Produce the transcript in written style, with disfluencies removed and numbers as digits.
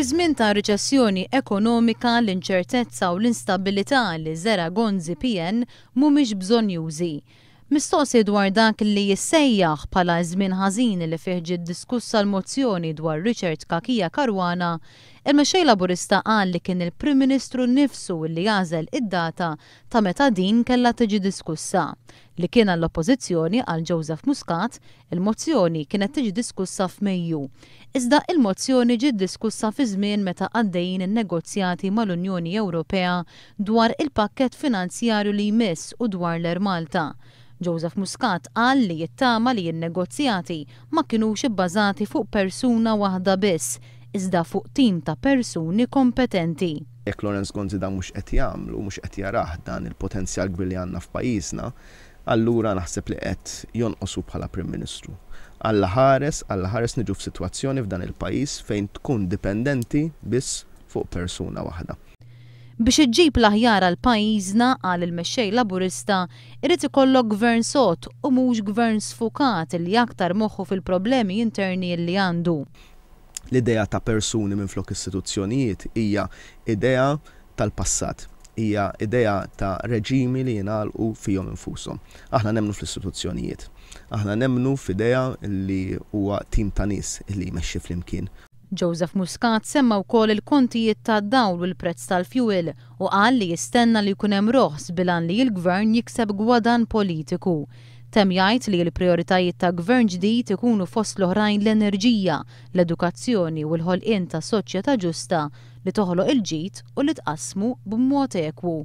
Fi żmien ta' riċessjoni ekonomika, l-inċertezza u l-instabbilità li żera' Gonzi PN mhumiex bżonnjużi. Mistoqsi dwar dak li jissejjaħ bħala ż-żmien ħażin li fih ġiet diskussa l-mozzjoni dwar Richard Cachia Caruana, il-Mexxej Laburista qal li kien il-Prim Ministru nnifsu li għażel id-data ta' meta din kellha tiġi diskussa. Li kien għall-Oppożizzjoni, qal Joseph Muscat, il-mozzjoni kienet tiġi diskussa f'Mejju. Iżda il-mozzjoni ġiet diskussa fi żmien meta għaddejjin in-negozjati mal-Unjoni Ewropea dwar il-pakkett finanzjarju li jmiss u dwar l-Air Malta. Joseph Muscat qal li jittama li n-negozjati ma kinux ibbażati fuq persuna waħda biss, iżda fuq tim ta' persuni kompetenti. Jekk Lawrence Gonzi dan mhux qed jagħmlu, mhux qed jarah dan il-potenzjal kbir li għandna f'pajjiżna, allura naħseb li qed jonqos hu bħala Prim Ministru. Alla ħares, Alla ħares niġu f'sitwazzjoni f'dan il-pajjiż fejn tkun dipendenti biss fuq persuna waħda. Biex iġġib l-aħjar għal pajjiżna, qal il-Mexxej Laburista, irid ikollok Gvern sod u mhux Gvern sfukat li aktar moħħu fil-problemi interni li għandu. L-idea ta' persuni minflok istituzzjonijiet hija idea tal-passat. Hija idea ta' reġimi li jingħalqu fihom infushom. Aħna nemmnu fl-istituzzjonijiet. Aħna nemmnu f'idea li huwa tim ta' nies li jmexxi flimkien. Joseph Muscat semma wkoll il-kontijiet tad-dawl u l-prezz tal-fjuwil u qal li jistenna li jkun hemm roħs bil-għan li l-Gvern jikseb gwadann politiku. Temm jgħid li l-prijoritajiet ta' Gvern ġdid ikunu fost l-oħrajn l-enerġija, l-edukazzjoni u l-ħolqien ta' soċjetà ġusta li toħloq il-ġid u li tqassmu b'mod ekwu.